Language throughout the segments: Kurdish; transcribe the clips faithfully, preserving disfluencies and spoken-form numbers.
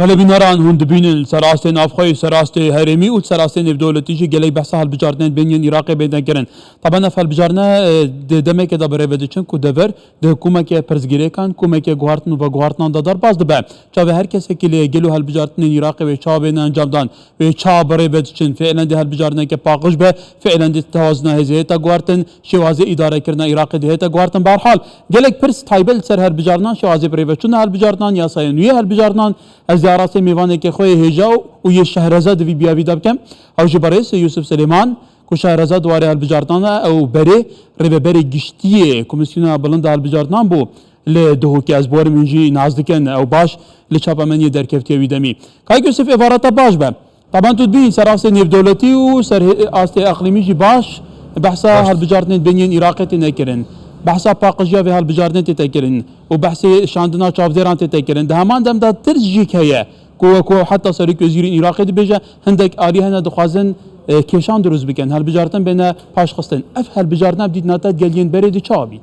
Belê bîneran hûn dibînin, li ser astê navxwe, li ser astê herêmî û li ser astê nêvdewletî jî gelek behsa hilbijartinên bên yên Iraqê bêne kirin. Taban ev hilbijartine, e, di demeke de bi rê ve diçin ku devir di komeke pirsgirêkan, komeke guhartin û veguhartinan de derbas dibe. Çavê her kesekî lê gelo hilbijartinên Iraqê wê çawa bêne encamdan, wê çawa bi rê ve diçin, fiilen dê hilbijartineke paqij be, fiilen dê tewazina hêzê hête guhartin, şêwazê îdarekirina Iraqê dê hête guhartin. Bi her hal, gelek pirs taybet li ser hilbijartinan, şêwazê bi rê ve çûna hilbijartinan, yasayên nû yê hilbijartinan, ez dê arastê mêvanekê xwe yê hêja û yê şehreza di vî biyavî de bikim. Ew jî berêz Yûsif Silêman, ku şehreza di warê hilbijartinan de, ew berê rêveberê giştî yê Komîsyona Bilind a Hilbijartinan bû li Duhokê. Ez bawer im hûn jî nas dikin, ew baş li çapemeniyê derkeftiye wî demî. Kayik Yûsif, êvara te baş be. Taban tu dibînî ser astê nêvdewletî û ser hê-, astê eqlîmî jî baş behsa Baş. hilbijartinên bên yên Iraqê têne kirin. Behsa paqijiya vê hilbijartinê tête kirin û behsê şandina çavdêran tête kirin. Di heman dem de tirs jî heye ku wekî heta Serokê Wezîrên Iraqê dibêje, hindek alî hene dixwazin, e, kêşan dirust bikin, hilbijartin bêne paşxistin. Ev hilbijartina bi dîtina te di gel yên berê de çawa bît?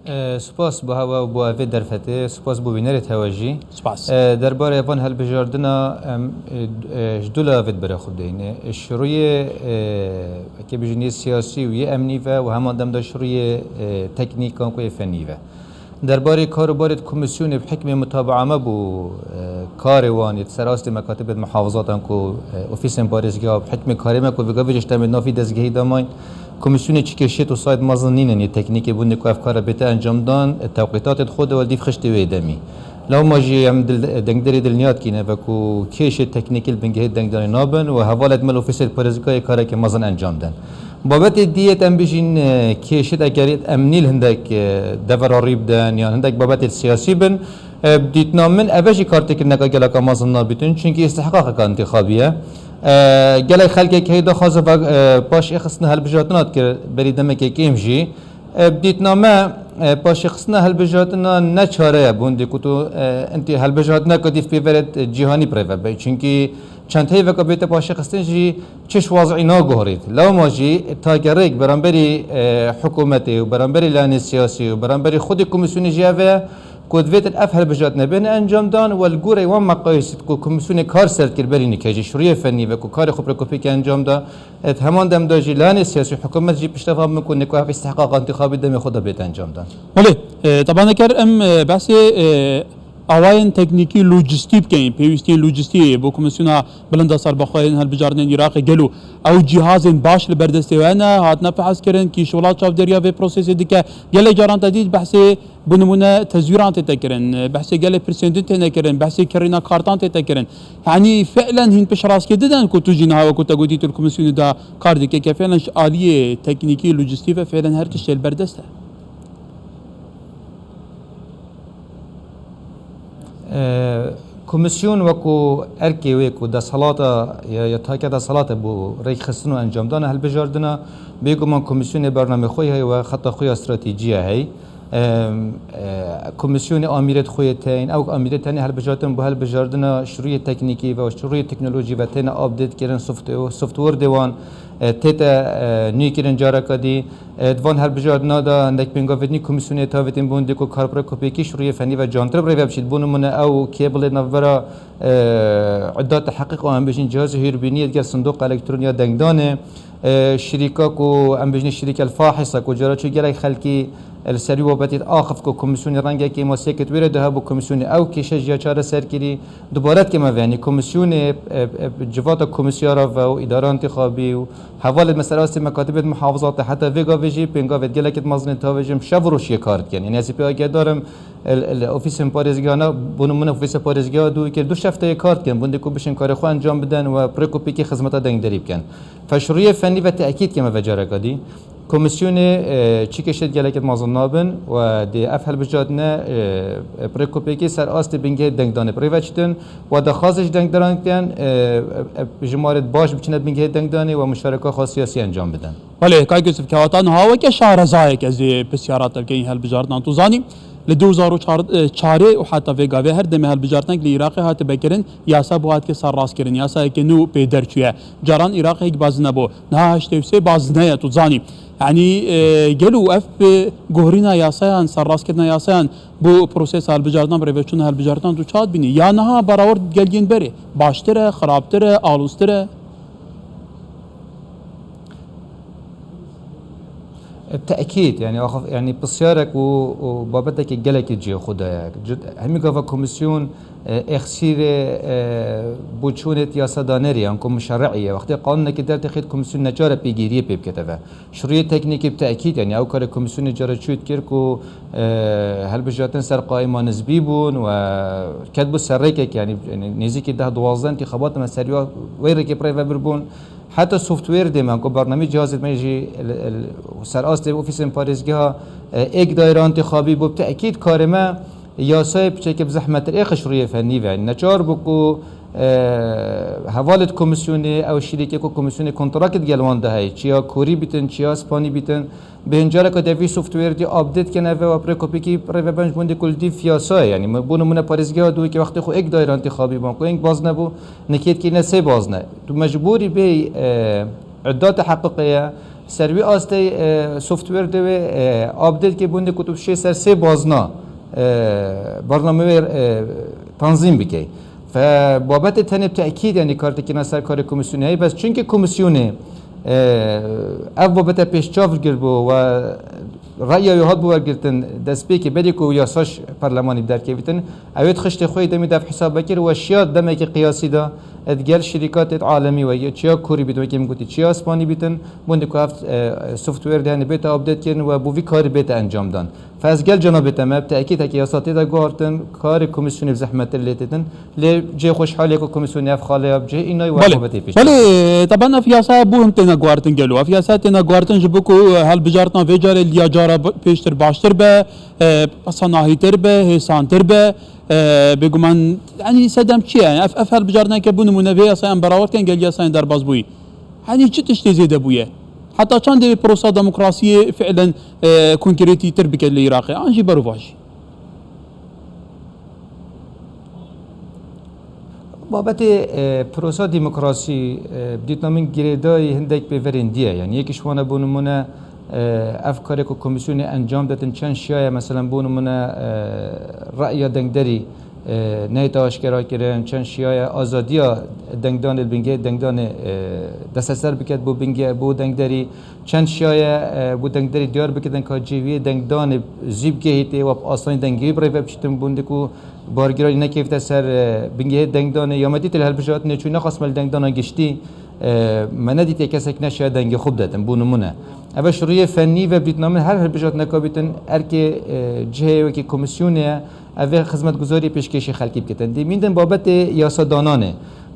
E, spas bo hewe û bo evê derfetê, spas bo bînerê te hewe jî. Spas. E, derbarê van hilbijartina em, e, e, ji du layê ve berê xwe bideyne. E, ji rûyê, e, eke bijî yê siyasî û yê emnî ve û heman dem de ji rûyê, e, teknîkan ku yê fenî ve. Derbarê kar û barê di komîsyonê bi hikmê mutabaa me bû, e, karê wan yê di ser astê mekatibê di muhafizatan ku, e, ofîsên parêzgeha bi hikmê karê me ku vêga vê jî ji demê navî dezgehî de mayîn. Komîsyonê çi kêşêt û sayed mezin nînin yê teknîkê bûndê ku ev kara bête encamdan, e, tewqîtatê di xwe de wê dîv xiştê wê demî. Lewma jî em dil-, dengderê dilniya dikîne ve ku kêşê teknîkî li bingehê dengdanê nabin û hevalê di me li ofîsê parêzgehê karekê mezin encam den. Babetê diyê em bijîn, e, kêşêt eger em nîl hindek, e, devera rî biden yan hindek babetê siyasî bin, e, dîtina min eve jî kartêkirineka geleka mezin nabîtin, çunkî îstihqaqeka întîxabî ye. E, gelek xelkek heye daxwaza ve, e, paşêxistina hilbijartina dikir berî demekê kêm jî. E, dîtina me, e, paşêxistina hilbijartina ne çare ye, bûndê ku tu, e, intî hilbijartineka dîv pêverê cîhanî bi rê ve bê. Çunkî çend heyveka bête paşêxistin jî çi ji wazî naguherît. Lewma jî tagerêk beramberî, e, hikûmetê û beramberî layînê siyasî û beramberî xwedî komîsyonê jî ev e ku divêtin ev hilbijartine bêne encamdan we li gorî wan meqayîsît ku komîsyonê kar ser dikir berî nike jî ji rûyê fenî ve ku karê xwe bi rêkopêkê encam da, e, di heman dem de jî layînê siyasî û hikûmet jî pişteva min ku niko ev îstihqaqa întîxabî demê xwe de bête encamdan. Belê, e, taban eger em, e, behsê, e, awayên teknîkî lojîstî bikeyin, pêwîstiyên lojîstiyê bo Komîsyona Bilind a Serbixwe yên Hilbijartinên Iraqê, gelo ew cîhazên baş li ber destê we hene, hatine fehezkirin, kî ji welat çavdêriya vê prosesê dike? Gelek caran te dît behsê, bo nimûne, tezwîran tête kirin, behsê gelê pirsên din têne kirin, behsê kirîna kartan tête kirin. Yanî fiilen hîn piştrastkê didin ku tu jî niha wekî te gotî tu li komîsyonê de kar dikî, ke fiilen ji aliyê teknîkî, lojîstî ve fiilen her tiştê li ber dest e. E, komîsyon wekî erkê wê ku desthilata ya, ya take desthilata bo rêkxistin û encamdana hilbijardina, bêguman komîsyonê bernamê xwe heye û xeta xwe ya stratejî ya heye. E, e, komîsyonê amîret xwe yê tên, ew amîret tenê hilbijartin bo hilbijardina ji rûyê teknîkî ve, ji rûyê teknolojî ve têne update kirin, soft-, software dê wan, e, tête, e, nû kirin careka dî. E, di van hilbijartina de hindek pêngavê din komîsyonê tavêtin bûn dê ku kar bi rêkopêkî ji rûyê fenî ve cantir bi rê ve biçît. Bo nimûne ew kêbilê navbera, e, îda teheqîq û em bêjin cihazê hûrbîniyê digel sindoqa elektronî ya dengdanê, e, şirîka ku em bêjin şirîkel fahisa ku cara çû gelek xelkî, e, li ser wî babetî axif ku komîsyonê rengekê masiyekê wê re de hebû, komîsyonê ew kêşe jî ya çareser kirî. Dubare dikeme ve, yanî komîsyonê, e, e, civata komîsyara ve û îdara întîxabî û hevalê me ser astê mekatibê di muhafizatê heta vê gavê jî pêngavê gelekê di mezin ê tavê jî em şev û roj yê kar dikin. Yanî ez ê pê agahedar im, li, li ofîsên parêzgehana, bo nimûne ofîsê parêzgeha dû kir du şefteyê kar dikin, bûndê ku bişên karê xwe encam bidin û bi rêkopêkê xizmeta dengderî bikin. Fe ji rûyê fenî ve tekîd dikeme ve careka dî. Komîsyonê, e, çi kêşêt gelekê mezin nabin û dê ev hilbijartine, e, bi rêkopêkê ser astê bingehê dengdanê bi rê ve çitin û daxwazê ji dengderan kirin, e, e, e, jimarê baş biçine bingehê dengdanê û muşareka xwe siyasî encam bidin. Belê, Kak Yûsif, kewata niha weke şarezayek ez ê pirsyara te bikeyî hilbijartinan. Tu zanî, Li du hezar û çar, e, çarê û heta vê gavê her demê hilbijartinek li Iraqê hatibe kirin, yasa bû hatike serrastkirin, yasayeke nû pê derçûye. Caran Iraqê hêk baz nebû, niha heştê û sê baz neye, tu zanî. Yanî, e, gelo ev bi guhorîna yasayan, serrastkirina yasayan, bu prosesa hilbijartina, birêveçûna hilbijartina tu çawa dibînî? Ya niha barawar gel yên berê baştir e, xirabtir e, aloztir e? Bi tekîd, yanî axif, yanî pisyarek û, û babetekê gelekî cihê xwe daye. Cid-, hemî gava komîsyon, e, exîrê, e, boçûnê yasadanêrî, yan ku muşerreî ye. Wextê qanûnekî derdixît, komîsyon neçare pêgîriyê pê bikete ve. Ji rûyê teknîkî bi tekîd, yanî ew karê komîsyonê cara çû dikir ku, e, hilbijartin ser qaîma nizbî bûn û ketbû ser rêkek, yanî, yanî nêzîkî deh duwazdeh întîxabat me ser wê rêkê bi rê ve birbûn. Heta software dê me, ku bernameyê cihazê me jî li, li, ser astê ofîsên parêzgeha, e, êk daîra întîxabî bû. Bi tekîd karê me yasayê piçekê bi zehmettir ê xist rûyê fenî ve. Neçar bû ku, e, hevalê di komîsyonê, ew şîrîkê ku komîsyonê kontraktê digel wan de heye, çiya korî bîtin, çiya spanî bîtin, bi hin careke de vî software dî update kene ve û pirê kopîkî rê ve ben ji bo hindê ku li dîv yasayê, yanî me bo nimûne parêzgeha dû ke wextê xwe êk daîra întîxabî ban ku êk baz nebû, nikêt kî ne sê baz ne. Tu mecbûrî bê, e, îdate heqiqê ye. Ser wî astê, e, software dê wê, e, update ke bo hindê ku tu şê ser sê bazna, e, bername wê, e, tanzîm bikey. Fe babetê tenê bi tekîd, yanî kartekîna ser karê komîsyonê heye, bes çunkî komîsyonê, e, ev babete pêş çav girtibû we reya wê hat bû wergirtin destpêkê berî ku yasa ji perlemanî derkevîtin, ew ê di xiştê xwe yê demî de ev hesab vekir we şiya demekî qiyasî de, e, digel şirîkatê alemî we yê çiya korî bîtin, wekî min gotî çiya spanî bîtin, bo hindê ku ev, e, software de hene bête update kirin we bo vî karî bête encam dan. Fe ez gel cenabê te me, bi tekîd heke yasa tê de guhartin, karê komîsyonê bi zehmettir lê têtin. Lê cihê xweşhalê ku komîsyonê ev xaleya bi cihê înayî we babetê pêş. Belê, teben ev yasaya bû him têne guhartin gelo. Ev yasaya têne guhartin ji bo ku, e, hilbijartina vê carê li ya cara b-, pêştir baştir be, e, sanahîtir be, hêsantir be, e, bêguman, yanî sedem çi ye? Ev, ev hilbijartineke bû nimûne vê yasaya em berawar kin gel yasayên derbasbûyî. Yanî çi tiştê zêde bûye? Heta çend dê prosa demokrasiyê fiilen, e, konkretîtir bike li Iraqê? An jî berovajî? Babetê, e, prosa demokrasî, e, bi dîtina min girêdayî hindek pêverên dî ye. Yanî yekî ji wan e, bo nimûne, e, ev karê ku komîsyonê encam detin çend şiyaye, meselen bo nimûne, e, reya dengderî, e, neyte aşkera kirin, çend şiyaye azadiya dengdanê li bingehê dengdanê, e, desteser biket bo bingehê, bo dengderî, çend şiyaye, e, bo dengderî diyar bikitin ka cihê wî yê dengdanê zî bigehîtê we bi asanî dengê wî bi rê ve biçîtin bo hindê ku bargirarî nekevîte ser, e, bingehê dengdanê. Ya me dîtê li hilbijartinê çû nexwest me li dengdana giştî, e, me nedîtiye kesek neşiya dengê xwe bidetin, bo nimûne. Ev e ji rûyê fennî ve bi dîtina min her hilbijartineka bîtin erkê, e, cihê wekî komîsyonê ye, ev ê xizmetguzarî pêşkêşî xelkî bikitin. Dê mîndin babetê yasadananê.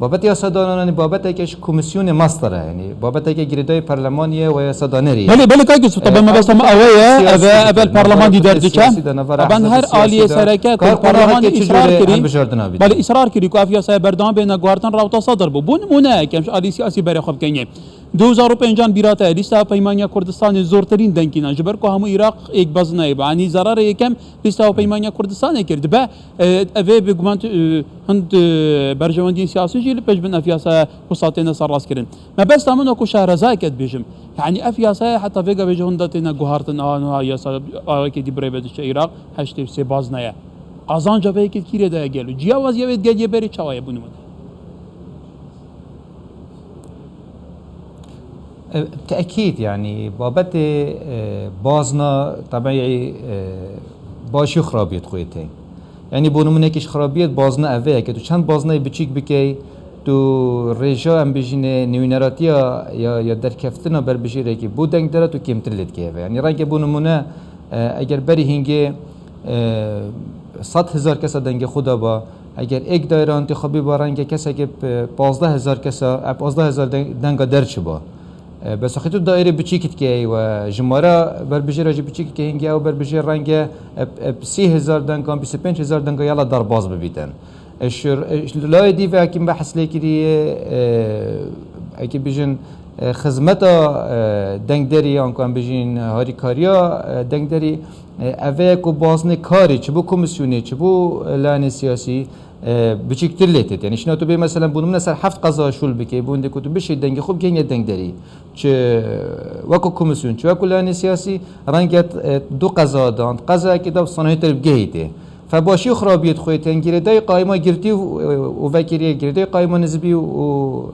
Babetê yasadananê babeteke ji komîsyonê master e, yanî babeteke girêdayî perlemanî ye û yasadanêrî ye. Belê, belê, kayek Yusuf, taban mebesta me ew e, ev e, ev e li perlemanî derdiçe. Taban her aliyê sereke ku perlemanî îsrar kirî, belê îsrar kirî ku ev yasaya berdewam bêne guhartin, rawta sedir bû. Bo nimûne, em ji alî siyasî berê xwe bikeyne. Du hezar û pêncan bîra te ye, lîsta Peymaniya Kurdistanê zortirîn dengkînan, ji ber ku hemû Iraq êk baz neyê, yanî zerarê yekem lîsta Peymaniya Kurdistanê kir. Dibe, e, ev ê bi guman, e, hind, e, berjewendiyên siyasî jî li pêş bin ev yasaya wisa têne serrastkirin. Mebesta min wekû şehrezayeke dibêjim. Yanî ev yasaya heta vê gavê ji hunda têne guhartin, a niha yasa awekê dî birêve diçe Iraq, heştê sê baz neye. Qazanca vê yekê kîrê de ye gelo? Ciyawaziya wê digel yê berê çawa ye bo nimûne? E, tekîd, yanî babetê, e, bazna tebeî, e, başî û xirabiyê di xwe yê tê. Yanî bo nimûnekî ji xirabiyê bazna ev ê, ke tu çend baznayê biçîk bikey, tu rêja, em bijînê, nûneratiya ya, ya derkeftina berbijêrekî bo dengdera tu kêmtir lê dikey ve. Yanî renge bo nimûne, e, eger berî hingê, e, sed hezar kesa dengê xwe daba, eger êk daîra întîxabî ba renge keseke bi pazdeh hezar kesa, e, pazdeh hezar deng-, denga derçiba. E, bes wextê tu daîrê biçîk dikeyî we jimara berbijêra jî biçîk dikeyî, hingê ew berbijêr renge, e, e, sî hezar dengan, bîst û pênc hezar denga yala derbas bibîtin. E, ji, e, ji layê dî ve hekî me behs lê kirî, e, hekî bijin, e, xizmeta, e, dengderî, yan ku em bijîn harîkariya, e, dengderî, E, ev e ku baznê karê çi bo komîsyonê, çi bo, e, layanê siyasî, e, biçîktir lê têt. Yanî şina tu bê, meselen, bo nimûne ser heft qeza şûl bikê, bo hindê ku tu bişê dengê xwe bigihînê dengderî. Çi weko komîsyon, çi weko layanê siyasî, renge, e, du qeza dan, qezayekê da sanayê te bigihîtê. Fe başî û xirabiyê xwe tên girêdayî qayîma girtî û, û vekiriyê, girêdayî qayîma nizbî û,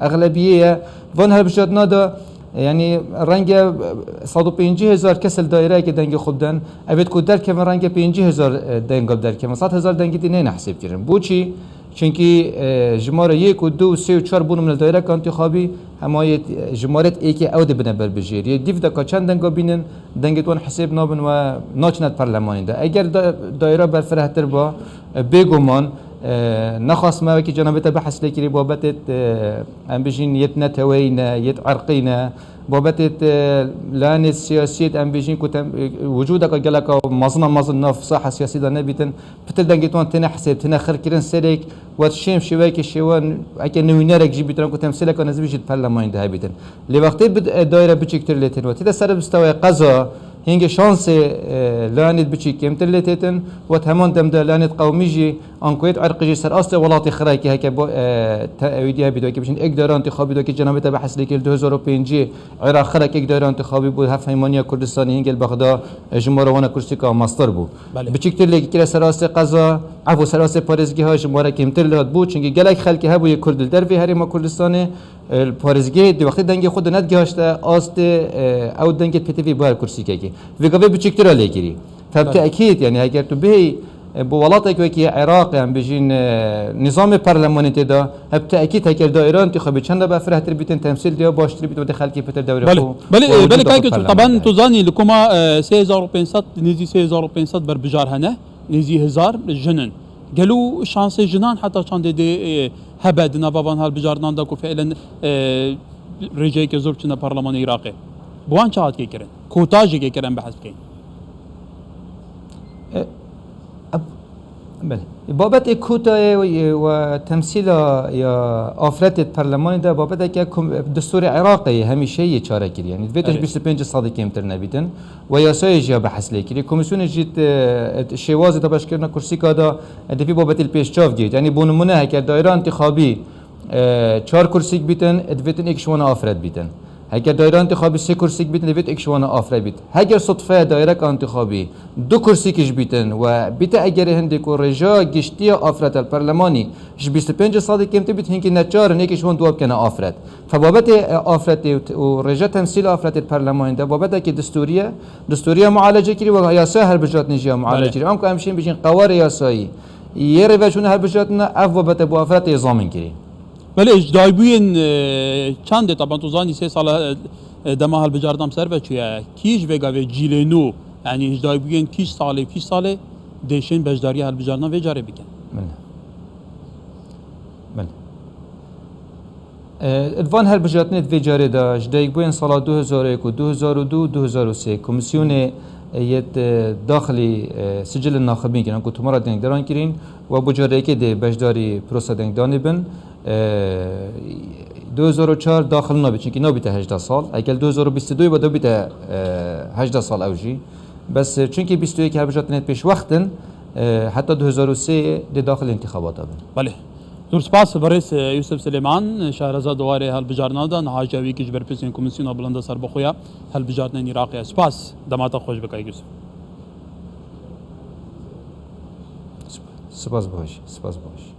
e, exlebiyê ye. Van hilbijartina de, e, yanî renge, e, sed û pêncî hezar kes li daireyekê dengê xwe bidin. Evêt ku derkevin renge pêncî hezar, e, denga bi derkevin. Sed hezar dengî dî neyne hesêbkirin. Boçî? Çunkî, e, jimara yek û du û sê û çar bûn min li daireka întîxabî, hema yê, e, jimaret êkê ew dibine ber bijêr. Yê dîv de ka çend denga bînin, dengê wan hesêb nabin we naçine di perlemanê de. Eger da-, daîra berfirehtir ba, e, bêguman, e, nexwast me wekî cenabê te behs lê kirî babetêt, e, em bijîn yêt neteweyî ne, yêt erqî ne, babetêt, e, layanê siyasî yêt em bijîn ku tem-, e, wicûdeka geleka mezina mezin nav saha siyasî de nebîtin. Pitir dengê wan têne hesêb, têne xirkirin serêk, wet şêm şêweyekê şêwe, eke nivînerek jî bîtin, ku temsîleka nizmî jî di perlemanê de hebîtin. Lê wextê bi, e, daîre biçîktir lê tên, wetî de ser mistewaya qeza, hingê şansê, e, layanêt biçîk kêmtir lê têtin, wet heman dem de layanêt qewmî jî, ankoyêt erqî jî ser astê welatê xirekê heke bo, e, te ewîdî hebît, wekî biçin êk daîra întîxabî, wekî cenabê te behs lê kir, du hezar û pêncî Iraq xirek êk daîra întîxabî bû, hevpeymaniya Kurdistanê hingê li Bexda, e, jimara wana kursîka mastir bû. Belê. Biçîktir lê kire ser astê qeza, efû ser astê parêzgeha jimare kêmtir lê hat bû, çunkî gelek xelkê hebû yê Kurd li dervê Herêma Kurdistanê, e, li parêzgehê di wextê dengê xwe de nedigihişte astê, e, ew dengê pêtivî bû her kursîkekê. Vê gavê biçîktir a lê kirî. Fe bi Belê. te'kîd, yanî eger tu bihêyî, e, bi welatek wekî Iraq, em bijîn, e, nîzamê perlemanê tê de, he bi te'kîd eger daîra întîxabî çenda berfirehtir bîtin, temsîl diya baştir bîtin, wetê xelkê pitir dewrê Belê. xwe Belê, û e, belê wicûda kayê xwe Yusuf, perlemanê taban de. Tu zanî li koma, e, sê hezar û pênc sed, nêzî sê hezar û pênc sed berbijar hene, nêzî hezar jin in. Gelo şansê jinan heta çandê dê, e, hebe di nava van hilbijarnan de ku fiilen, e, rêceyeke zor biçine perlemanê Iraqê? Bi wan çi hat kirin? Kota jî kirin behs bikeyin. E, eb-, belê. Babetê kotayê we, we temsîla ya afretê di perlemanê de babeteke kom-, destûrê Iraqê ye, hemîşeyî yê çare kiriye. Yanî divê tu ji Erê. bîst û pênc sedî kêmtir nebîtin. We yasayê jî ya behs lê kiriye. Komîsyonê jî di, di şêwazê dabeşkirina kursîka de, e, di vî babetê li pêş çav girît. Yanî bo nimûne heke daîra întîxabî, e, çar kursîk bîtin, e, divêtin êk ji wana afret bîtin. Heger daîra întîxabî sê kursîk bîtin, divêt êk ji wana afret bît. Heger sutfeya daîreka întîxabî du kursîk jî bîtin we bîte egerê hindê ku rêja giştî ya afreta li perlemanî ji bîst û pênc sedî kêmtir bît, hinkî neçar in êkê ji wan dua bikene afret. Fe babetê, e, afretê û, û rêja temsîl afretê li perlemanî de babetekî distûrî ye. Distûrî ya mualece kirî we yasaya hilbijartinê jî ya mualece Belê. kirî. Anku em şên bijîn qewarê yasayî yê rêveçûna hilbijartina ev babete bo afretê zamin kirî. Belê, ji daybûyên, e, çendê, taban tu zanî sê sala, e, e, dema hilbijardan ser ve çûye. Kî ji vê gavê cîlê nû, yanî ji daybûyên kî salê, kî salê dêşên beşdariya hilbijardan vê carê bikin? Belê. Belê. E, di van hilbijartinê di vê carê de ji daybûyên sala du hezar û yek û du hezar û du û du hezar û sê komîsyonê, e, yêt, e, daxilî, e, sicilên naxibîn kirin, ku tomara dengdaran kirîn, we bo careke dê beşdarî prosa dengdanê bin. E, du hezar û çar daxil nabî, çunkî nabîte hejdeh sal. Ekel du hezar û bîst û du be de bîte, e, hejdeh sal ew jî. Bes, e, çunkî bîst û yek hilbijartinê pêşwext in, e, heta du hezar û sê dê daxil întîxabata bin. Belê. Zor spas, birêz, e, Yusuf Silêman, şahreza diwarê hilbijartina de, niha jî ew yekî ji berpirsên Komîsyona Bilenda Serbixwe ya Hilbijartinên Iraqê ye. Spas, dema te xweş be kayê Yusuf. Sp-, spas baş, spas baş.